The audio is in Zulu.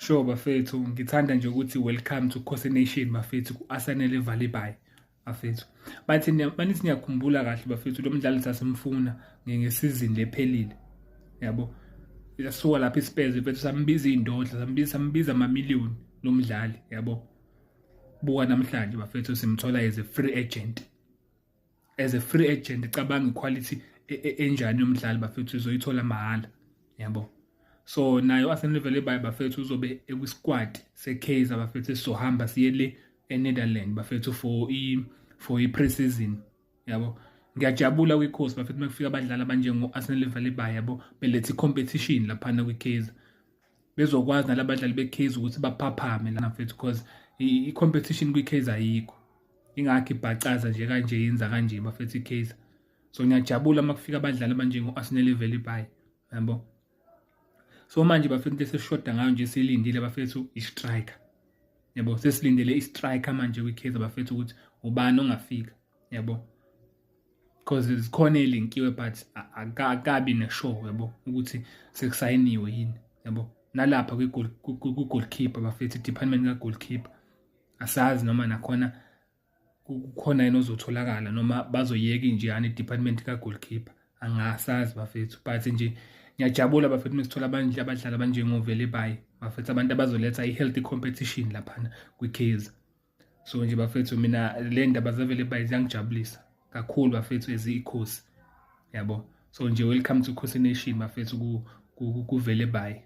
Sure bafethu, ngithanda nje ukuthi welcome to Khosi Nation bafethu, ku-Asanele Velebayi bafethu. Bathi banithi niyakhumbula kahle bafethu, lo mdlali sasimfuna ngesizini lephelile, yabo. Yasuka lapha iSpurs mfethu, sambiza iy'ndodla, sambiza amamiliyoni lo mdlali, yabo. Buka namhlanje bafethu, simthola as a free agent, as a free agent. Cabanga iquality enjani yomdlali bafethu uzoyithola mahhala, yabo. So nayo Asanele Velebayi bafethu uzobe ekwi-squad se-Kaizer bafethu, esizohamba siye le eNetherlands bafethu for i-pre-season, yabo. Ngiyajabula kwiKhosi bafethu makufika abadlali abanjengo-Asanele Velebayi, yabo, beletha i-competition laphana kwi-Kaizer, bezokwazi nalabadlali be-Kaizer ukuthi baphaphame lana mfethu, because i-competition kwi-Kaizer ayikho, ingakho ibhacaza nje kanje, yenza kanje bafethu i-Kaizer. So ngiyajabula uma kufika abadlali abanjengo-Asanele Velebayi, yabo. So manje bafethu, into esishoda ngayo nje, silindile bafethu, i-striker, yabo. Sesilindele i-striker manje kwi-Kaizer bafethu, ukuthi ubani ongafika, yabo, because zikhona elinkiwe but akabi ne-sure, yabo, ukuthi sekusayiniwe yini, yabo. Nalapha kwi-goalkeeper bafethu, i-department ka-goalkeeper, asazi noma nakhona kukhona yena ozotholakala noma bazoyeka injeyana i-department ka-goalkeeper, angasazi bafethu. But nje ngiyajabula bafethu mesithola abadlali abanjengoVelebayi bafethu, abantu abazoletha i-healthy competition laphana kwi-Kaizer. So nje bafethu, mina le ndaba zaVelebayi ziyangijabulisa kakhulu bafethu as iKhosi, yabo. So nje welcome to Khosi Nation bafethu, kuVelebayi.